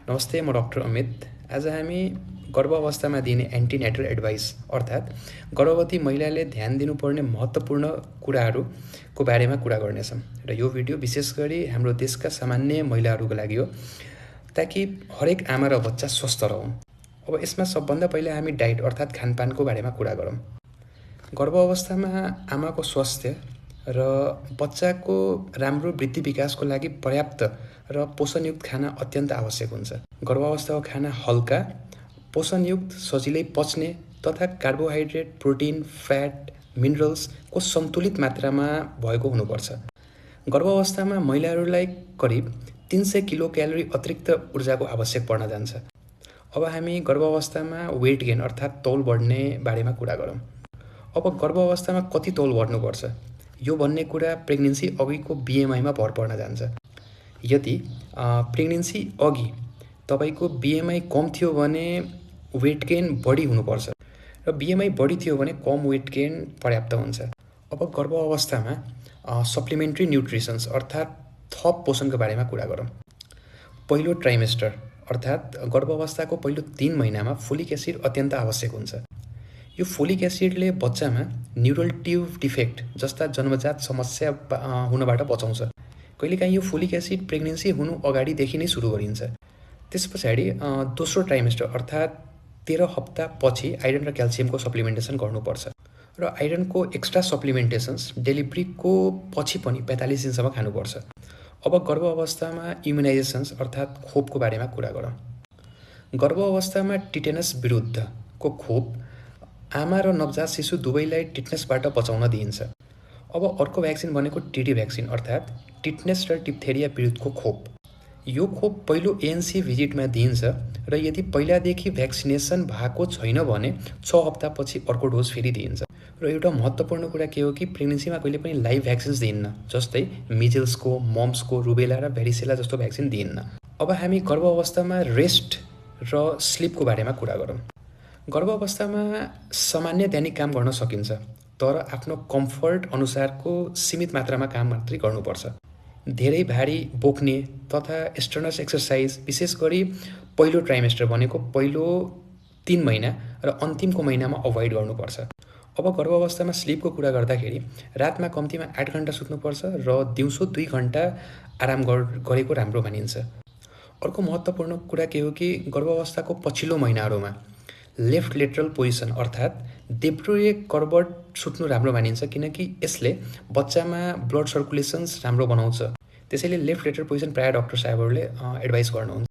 नमस्ते, म डाक्टर अमित। आज हामी गर्भावस्थामा दिने एन्टिनेटल एडभाइस अर्थात् गर्भवती महिलाले ध्यान दिनुपर्ने महत्त्वपूर्ण कुराहरूको बारेमा कुरा गर्नेछौँ। र यो भिडियो विशेष गरी हाम्रो देशका सामान्य महिलाहरूको लागि हो, ताकि हरेक आमा र बच्चा स्वस्थ रहन्। अब यसमा सबभन्दा पहिला हामी डाइट अर्थात् खानपानको बारेमा कुरा गरौँ। गर्भावस्थामा आमाको स्वास्थ्य र बच्चाको राम्रो वृद्धि विकासको लागि पर्याप्त र पोषणयुक्त खाना अत्यन्त आवश्यक हुन्छ। गर्भावस्थाको खाना हल्का, पोषणयुक्त, सजिलै पच्ने तथा कार्बोहाइड्रेट, प्रोटिन, फ्याट, मिनरल्सको सन्तुलित मात्रामा भएको हुनुपर्छ। गर्भावस्थामा महिलाहरूलाई करिब 300 किलो क्यालोरी अतिरिक्त ऊर्जाको आवश्यक पर्न जान्छ। अब हामी गर्भावस्थामा वेट गेन अर्थात् तौल बढ्ने बारेमा कुरा गरौँ। अब गर्भावस्थामा कति तौल बढ्नुपर्छ यो भन्ने कुरा प्रेग्नेन्सी अघिको बिएमआईमा भर पर्न जान्छ। यदि प्रेग्नेन्सी अघि तपाईको बिएमआई कम थियो भने वेट गेन बढी हुनुपर्छ र बिएमआई बढी थियो भने कम वेट गेन पर्याप्त हुन्छ। अब गर्भावस्थामा सप्लिमेन्ट्री न्युट्रिसन्स अर्थात् थप पोषणको बारेमा कुरा गरौँ। पहिलो ट्राइमेस्टर अर्थात् गर्भावस्थाको पहिलो 3 महिनामा फोलिक एसिड अत्यन्त आवश्यक हुन्छ। यो फोलिक एसिडले बच्चामा न्युरल ट्युब डिफेक्ट जस्ता जन्मजात समस्या हुनबाट बचाउँछ। कहिलेकाहीँ यो फोलिक एसिड प्रेग्नेन्सी हुनु अगाडिदेखि नै सुरु गरिन्छ। त्यस पछाडि दोस्रो ट्राइमेस्टर अर्थात् 13 हप्ता पछि आइरन र क्याल्सियमको सप्लिमेन्टेसन गर्नुपर्छ। र आइरनको एक्स्ट्रा सप्लिमेन्टेसन्स डेलिभरीको पछि पनि 45 दिनसम्म खानुपर्छ। अब गर्भावस्थामा इम्युनाइजेसन्स अर्थात् खोपको बारेमा कुरा गरौँ। गर्भावस्थामा टिटेनस विरुद्धको खोप आमा र नवजात शिशु दुवैलाई टिटनेसबाट बचाउन दिइन्छ। अब अर्को भ्याक्सिन भनेको टिडी भ्याक्सिन अर्थात् टिटनेस र डिप्थेरिया विरुद्धको खोप। यो खोप पहिलो एएनसी भिजिटमा दिइन्छ र यदि पहिलादेखि भ्याक्सिनेसन भएको छैन भने 6 हप्तापछि अर्को डोज फेरि दिइन्छ। र एउटा महत्त्वपूर्ण कुरा के हो कि प्रेग्नेन्सीमा कहिले पनि लाइभ भ्याक्सिन्स दिइन्न, जस्तै मिजल्सको, मम्सको, रुबेला र भ्यारिसेला जस्तो भ्याक्सिन दिइन्न। अब हामी गर्भावस्थामा रेस्ट र स्लिपको बारेमा कुरा गरौँ। गर्भावस्थामा सामान्य दैनिक काम गर्न सकिन्छ, तर आफ्नो कम्फर्ट अनुसारको सीमित मात्रामा काम मात्रै गर्नुपर्छ। धेरै भारी बोक्ने तथा स्ट्रेनस एक्सर्साइज विशेष गरी पहिलो ट्राइमेस्टर भनेको पहिलो 3 महिना र अन्तिमको महिनामा अभोइड गर्नुपर्छ। अब गर्भावस्थामा स्लिपको कुरा गर्दाखेरि रातमा कम्तीमा 8 घण्टा सुत्नुपर्छ र दिउँसो 2 घण्टा आराम गरेको राम्रो मानिन्छ। अर्को महत्त्वपूर्ण कुरा के हो कि गर्भावस्थाको पछिल्लो महिनाहरूमा लेफ्ट लेटरल पोजिसन अर्थात् देब्रे कर्बट सुत्नु राम्रो मानिन्छ, किनकि यसले बच्चामा ब्लड सर्कुलेसन्स राम्रो बनाउँछ। त्यसैले लेफ्ट लेटरल पोजिसन प्रायः डाक्टर साहेबहरूले एडभाइस गर्नुहुन्छ।